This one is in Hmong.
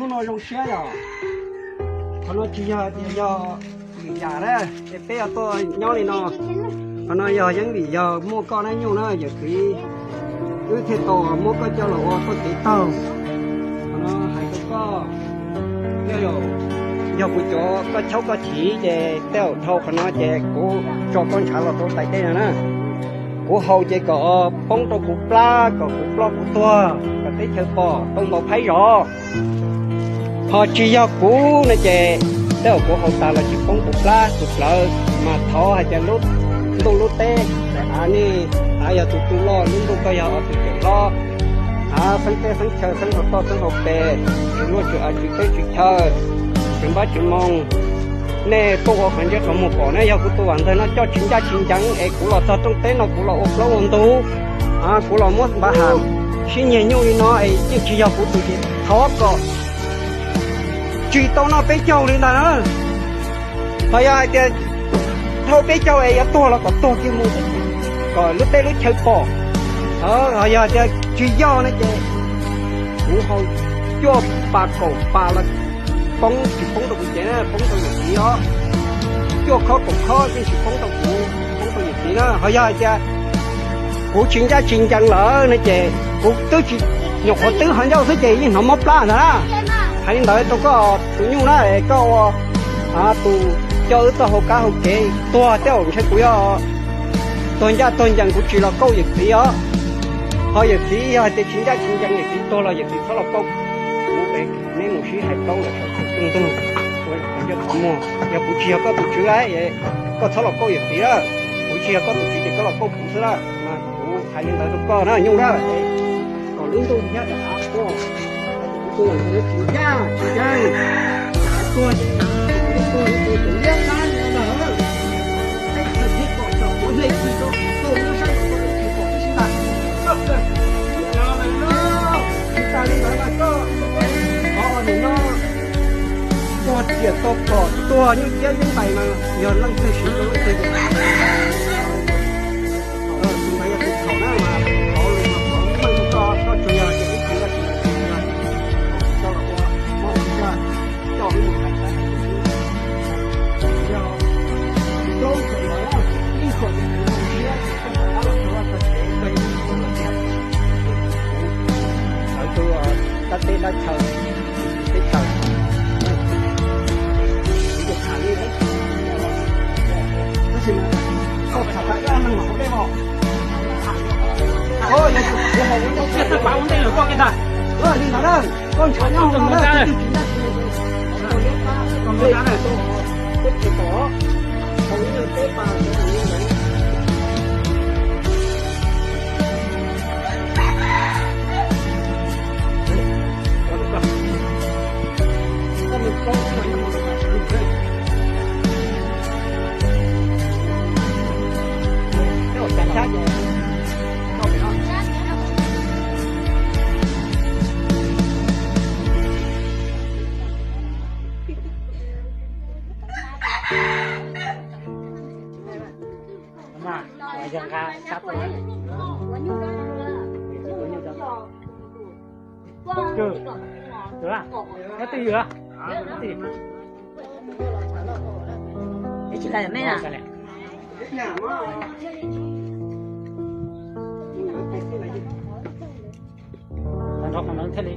No zoo siab yom. Qhov no tsis yog tias yog vim yam na, es peb yuav tuaj nyob li no. Qhov no yog yeeb vim yog muaj koj na nyuj na yawm txiv, wb thiaj tau muab koj coj los ua txoj kev taug. Qhov no hais rau koj, yog, yog kuv cov koj chaub koj chiv ces tej zaum dhau qhov no ces kuv tso koj ntshav los rau tais dej no na. Kuv haus ces kom poob rau kuv plab, kom kuv ploj kuv tuag, kom teb chaws pom tau ntaus phaib zov. Ho tsis yog kuv no ces tej zaum kuv haus tas los tsis poob kuv plab kuv plawv, mas thov hais tias lub ntuj lub teb, av nej, av yog tus tu loj, lub ntuj koj yog tus cawm hlob, av xeeb teb xeeb chaw, xeeb hauv toj xeeb hauv pes, tswv luaj tswv av tswv teb tswv chaw, tswv npab tswv moo, nej tuaj ua qhov ntsej qhov muag pom ne, yog kuv tus vam ntxawg no coj tsis ncaj tsis ncees es kuv los txog rooj teb no kuv los ua plaub ua ntug, kuv los muab npav ham sib nyiag nyuj li no es yeej tsis yog kuv tus ces thov kom tsis tau noj peb caug li ntag na. Ho yog hais tias dhau peb caug es yuav tuag los kom tuag kiag mus, kom lub teb lub chaw pom. Ho yog tias tsis yog no ces kuv haus cuaj pas kaum pas los poob tsis poob rau kuv cev na, poob rau yawm txiv os. Cuaj khob kaum khob yeej tsis poob rau kuv, poob rau yawm txiv na. Ho yog hais tias kuv tsis ncaj tsis ncees lawm no ces kuv twb tsis, nyuam qhuav twb qhov ncauj xwb ces yeej hnov mob plab ntag na. Hais li ntawd rau koj tus nyuj na, koj ua tus coj wb txoj hau kab hau kev tuag tej zaum ntshe kuv yog tuag ncaj tuag ncees kuv tsis los kauj yawm txiv os. Ho yawm txiv yog hais tias tsis ncaj tsis ncees yawm txiv tuag los yawm txiv txhob los kauj kuv, neb mus sib hais plaub los saum txheej ntug, ua qhov ntsej qhov muag. Yog kuv tsis yog koj tus tswv lawm, koj txhob los kauj yawm txiv lawm. Kuv tsis yog koj tus tswv ces koj los kauj kuv xwb lawm. Mas kuv hais li ntawd rau koj na nyuj na, kom lub ntuj thiab daim av tuag, tsis ncaj tsis ncees, tuag ces tuag tus liab qab li ntawd. Teb chaws thiaj pom txog kuv hle tsis rau kuv tuag lub sab nraud tuaj tsis pom tib si ntag. Tsis tas li ntawd mas koj, qhov nim no tuag tiam tau kom tuag nyuj ciab yeeb ntais mas yog leej twg siv rau leej twg. Tus ntawd yog tus thaum na mas thov lus mas thov meej rau koj, koj tsuas yog tias ib txwm koj tsis, koj los ua mob ua ntsaj coj wb mus hais tais xwb. Yog plaub txog ntawd ib qho ces kuv zoo siab koj rov qab los txog txoj kev koj yeej tsis tau los tiag. Kuv sawv tus dab teb dab chaw, teb chaws, kuv yuav tham li, tab sis mas koj tham tag ib ob leeg mas hauv dej os. Li ntawd na, koj ntshav nyob hauv no na, tus twg tsis ncaj tsis ncees, teb chaws pom, hauv ib leeg peb pas. Nrho qhov no thiaj li